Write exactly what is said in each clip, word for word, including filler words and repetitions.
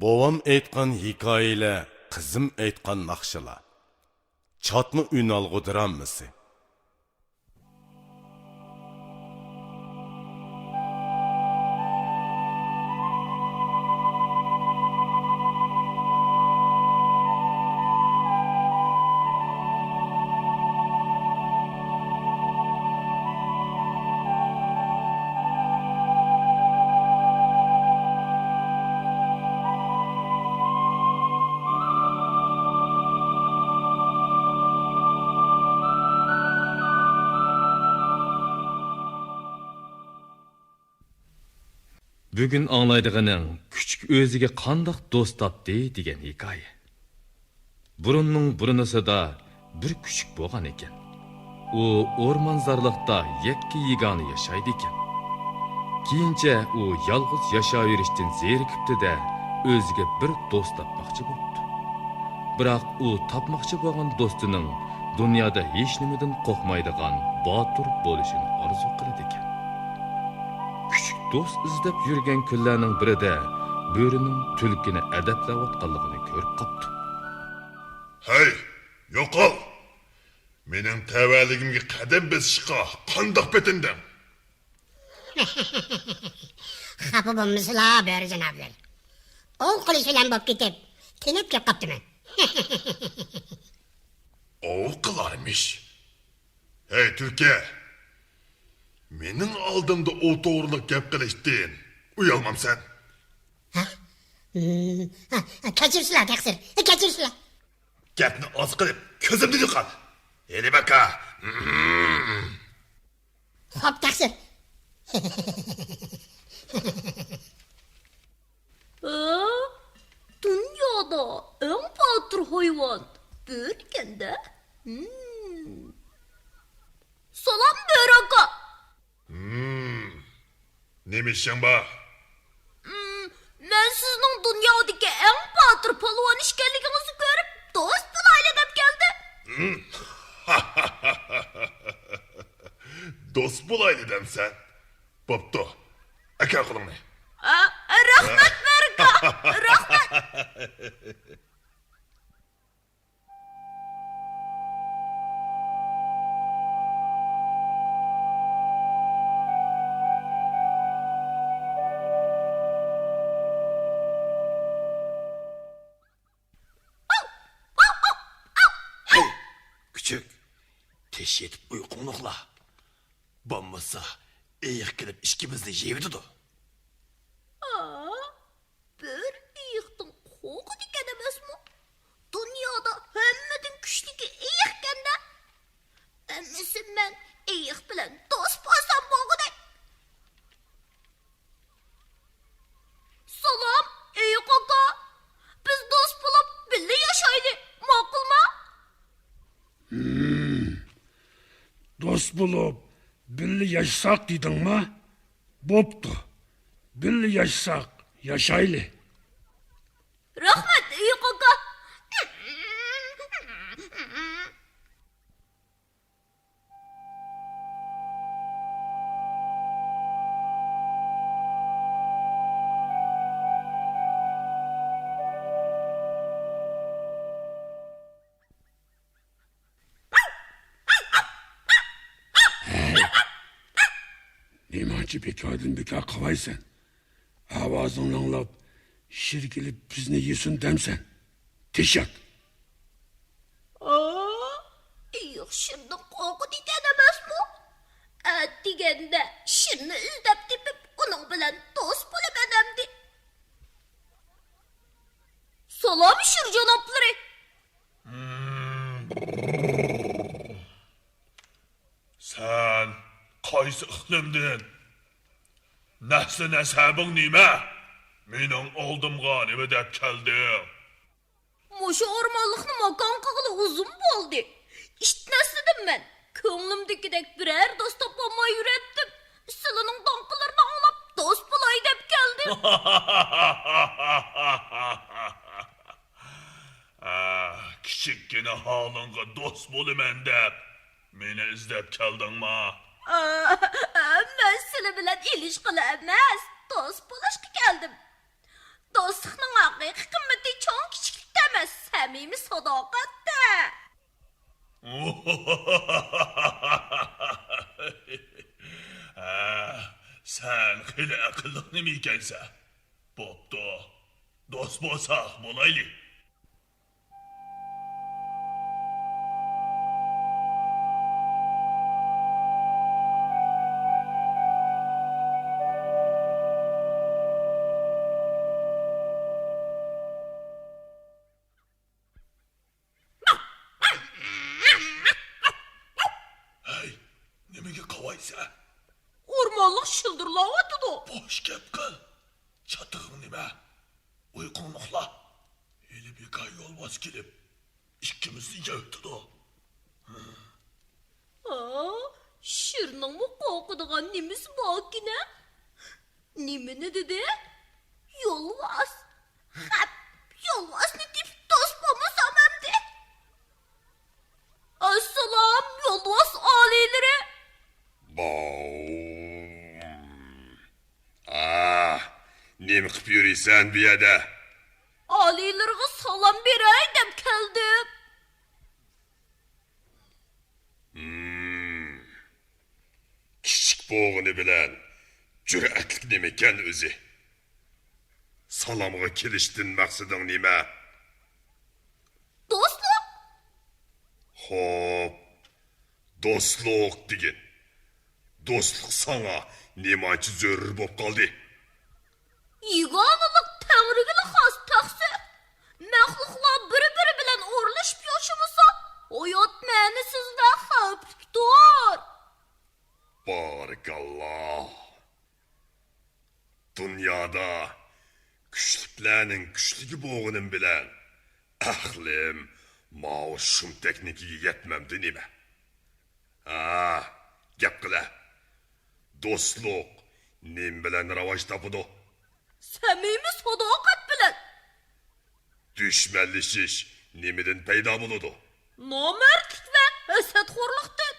بوۋام ئېيتقان ھېكايىلەر، قىزىم ئېيتقان ناخشىلار. چاتما ئۈنئالغۇ درامىسى. بۈگۈن ئاڭلايدىغىنىڭ «كۈچۈك ئۆزىگە قانداق دوست تاپتى» دېگەن ھېكايە. بۇرۇننىڭ بۇرۇنىسىدا بىر كۈچۈك بولغان ئىكەن. ئۇ ئورمانزارلىقتا يەككە-يېگانە ياشايدىكەن. كېيىنچە ئۇ يالغۇز ياشاۋېرىشتىن زېرىكىپتۇ-دە، ئۆزىگە بىر دوست تاپماقچى بوپتۇ. بىراق ئۇ تاپماقچى بولغان دوستىنىڭ دۇنيادا ھېچنېمىدىن قورقمايدىغان باتۇر بولۇشىنى ئارزۇ قىلىدىكەن. كۈچۈك دوست ئىزدەپ يۈرگەن كۈنلەرنىڭ بىرىدە بۆرىنىڭ تۈلكىنى ئەدەپلەۋاتقانلىقىنى كۆرۈپ قاپتۇ. ھەي، يوقال! مېنىڭ تەۋەلىكىمگە قەدەم بېسىشقا قانداق پېتىندىڭ؟ خاپا بولمىسىلا، بۆرە جانابلىرى. ئوۋ قىلىش بىلەن بوپ كېتىپ، تېنەپ كېلىپ قاپتىمەن. ئوۋ قىلارمىش. ھەي، تۈلكە! مېنىڭ ئالدىمدا ئۇ توغرىلىق گەپ قىلىشتىن ئۇيالمامسەن؟ ھە؟ ھىم، ھە، كەچۈرسىلە، تەقسىر. كەچۈرسىلە. گەپنى ئاز قىلىپ، كۆزۈمدىن يوقال. ھېلى باكا. ھىم. خوپ، تەقسىر. ھە؟ دۇنيادا ئەڭ باتۇر ھايۋان بۆرىكەن-دە. ھىم. سالام، بۆرە ئاكا. ھىم. نېمە ئىشىڭ بار؟ ھىم، مەن سىزنىڭ دۇنيادىكى ئەڭ باتۇر پالۋان ئىكەنلىكىڭىزنى كۆرۈپ، دوست بولايلى دەپ كەلدىم. ھىم. دوست بولايلى دەمسەن؟ بوپتۇ. ئەكەل قولۇڭنى. ئا، رەھمەت، بۆرە ئاكا. رەھمەت. ھەي، كۈچۈك، تىنچ يېتىپ ئۇيقۇڭنى ئۇخلا. بولمىسا، ئېيىق كېلىپ ئىككىمىزنى يەيۋېتىدۇ. ئا، بۆرە ئېيىقتىن قورقىدىكەن ئەمەسمۇ؟ دۇنيادا ھەممىدىن كۈچلۈكى ئېيىقكەن-دە. ئەمىسە مەن ئېيىق بىلەن دوست بولسام بولغۇدەك. سالام، ئېيىق ئاكا. بىز دوست بولۇپ بىللە ياشايلى، ماقۇلما؟ ھىم. دوست بولۇپ بىللە ياشىساق دېدىڭما؟ بوپتۇ. بىللە ياشىساق ياشايلى. رەھمەت، ئېيىق ئاكا. ھەي! نېمانچە بىكاردىن بىكار قاۋايسەن؟ ئاۋازىڭنى ئاڭلاپ، شىر كېلىپ بىزنى يېسۇن دەمسەن؟ تىنچ يات! ئا، ئېيىق شىردىن قورقىدىكەن ئەمەسمۇ؟ ئەتىگەندە شىرنى ئىزدەپ تېپىپ، ئۇنىڭ بىلەن دوست بولىمەن ئەمدى. سالام، شىر جانابلىرى! سەن قايسى ئىقلىمدىن؟ نەسلى نەسەبىڭ نېمە؟ مېنىڭ ئالدىمغا نېمە دەپ كەلدىڭ؟ مۇشۇ ئورمانلىقنى ماكان قىلغىلى ئۇزۇن بولدى. ئىت نەسلىدىن مەن. كۆڭلۈمدىكىدەك بىرەر دوست تاپالماي يۈرەتتىم. سىلىنىڭ داڭقىلىرىنى ئاڭلاپ دوست بولاي دەپ كەلدىم. ئا، كىچىككىنە ھالىڭغا دوست بولىمەن دەپ مېنى ئىزدەپ كەلدىڭما؟ ئا، مەن سىلى بىلەن ئېلىشقىلى ئەمەس، دوست بولۇشقا كەلدىم. دوستلۇقنىڭ ھەققى ھە، سەن خېلى ئەقىللىق نېمە ئىكەنسەن. بوپتۇ، دوست بولساق بولايلى. ھەي، نېمىگە قاۋايسەن؟ ئورمانلىق شىلدىرلاۋاتىدۇ. بوش گەپ قىل. چاتىقىڭ نېمە؟ ئۇيقۇڭنى ئۇخلا. ھېلى بىكار يولۋاس كېلىپ، ئىككىمىزنى يەۋېتىدۇ. ھا، شىرنىڭمۇ قورقىدىغان نېمىسى باركىنە؟ نېمىنى دېدى؟ يولۋاس. خەپ، يولۋاسنى تېپىپ دوست بولمىسام ئەمدى. ئەسسالام، يولۋاس ئالىيلىرى. باۋ. ئاھ، نېمە قىپ يۈرىسەن بۇ يەردە؟ ئالىيلىرىغا سالام بېرەي دەپ كەلدىم. ھىم. كىچىك بولغىنى بىلەن جۈرئەتلىك نېمىكەن ئۆزى؟ سالامغا كېلىشتىن مەقسىتىڭ نېمە؟ دوستلۇق. خوپ، دوستلۇق دېگىن. دوستلۇق ساڭا نېمانچە زۆرۈر بولۇپ قالدى؟ يېگانىلىق تەڭرىگىلا خاس تەقسىر. مەخلۇقلار بىر-بىرى بىلەن ئورۇنلىشىپ ياشىمىسا، ھايات مەنىسىز ۋە خەۋپلىكتۇر. بارىكاللا. دۇنيادا كۈچلۈكلەرنىڭ كۈچلۈكى بولغىنىم بىلەن، ئەقلىم ماۋۇ شۇمتەكنىڭكىگە يەتمەمدۇ نېمە؟ ھا، گەپ قىلە. دوستلۇق نېمە بىلەن راۋاج تاپىدۇ؟ سەمىمىي ساداقەت بىلەن. دۈشمەنلىشىش نېمىدىن پەيدا بولىدۇ؟ نامەردلىك ۋە ھەسەتخورلۇقتىن.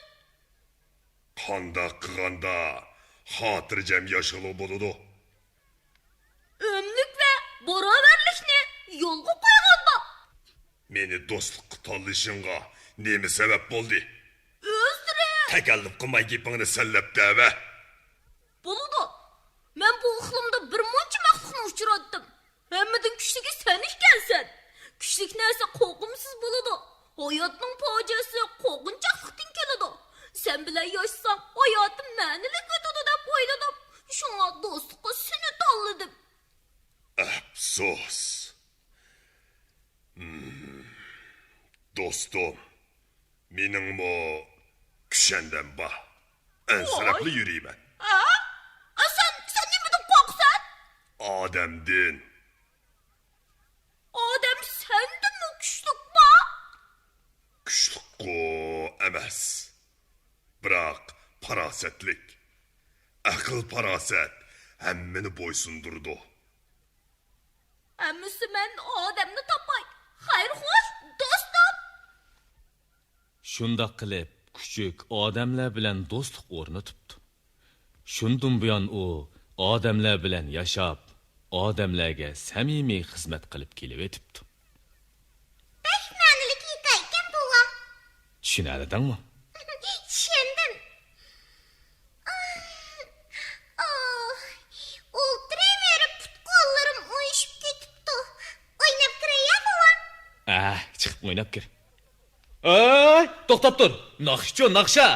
قانداق قىلغاندا خاتىرجەم ياشىغىلى بولىدۇ؟ ئۆملۈك ۋە باراۋەرلىكنى يولغا قويغاندا. مېنى دوستلۇققا تاللىشىڭغا نېمە سەۋەب بولدى؟ ئۆزلىرى. تەكەللۇپ قىلماي گېپىڭنى سەنلەپ دەۋە. بولىدۇ. مەن بۇ ئىقلىمدا بىر مۇنچە مەخلۇقنى ئۇچراتتىم. ھەممىدىن كۈچلۈكى سەن ئىكەنسەن. كۈچلۈك نەرسە قورقۇمسىز بولىدۇ. ھاياتنىڭ پاجىئەسى قورقۇنچاقلىقتىن كېلىدۇ. سەن بىلەن ياشىسام، ھاياتىم مەنىلىك ئۆتىدۇ دەپ ئويلىدىم. شۇڭا دوستلۇققا سېنى تاللىدىم. ئەپسۇس. ھىم. دوستۇم، مېنىڭمۇ كۈشەندەم بار. ئەنسىرەپلا يۈرىمەن. ھە؟ ئە، سەن، سەن نېمىدىن قورقىسەن؟ ئادەمدىن. ئادەم سەندىنمۇ كۈچلۈكما؟ كۈچلۈكقۇ ئەمەس، بىراق پاراسەتلىك. ئەقىل-پاراسەت ھەممىنى بويسۇندۇرىدۇ. ئەمىسە مەن ئادەمنى تاپاي. خەير خوش، دوستۇم. شۇنداق قىلىپ، كۈچۈك ئادەملەر بىلەن دوستلۇق ئورنىتىپتۇ. شۇندىن بۇيان ئۇ ئادەملەر بىلەن ياشاپ، ئادەملەرگە سەمىمىي خىزمەت قىلىپ كېلىۋېتىپتۇ. بەك مەنىلىك ھېكايىكەن، بوۋا. چۈشىنەلىدىڭمۇ؟ چۈشەندىم. ئاھ، ئاھ، ئولتۇرۇۋېرىپ پۇت-قوللىرىم ئۇيۇشۇپ كېتىپتۇ. ئويناپ كىرەي يا، بوۋا؟ ئەھ، چىقىپ ئويناپ كىر. ئەي، توختاپ تۇر. ناخشىچۇ، ناخشا.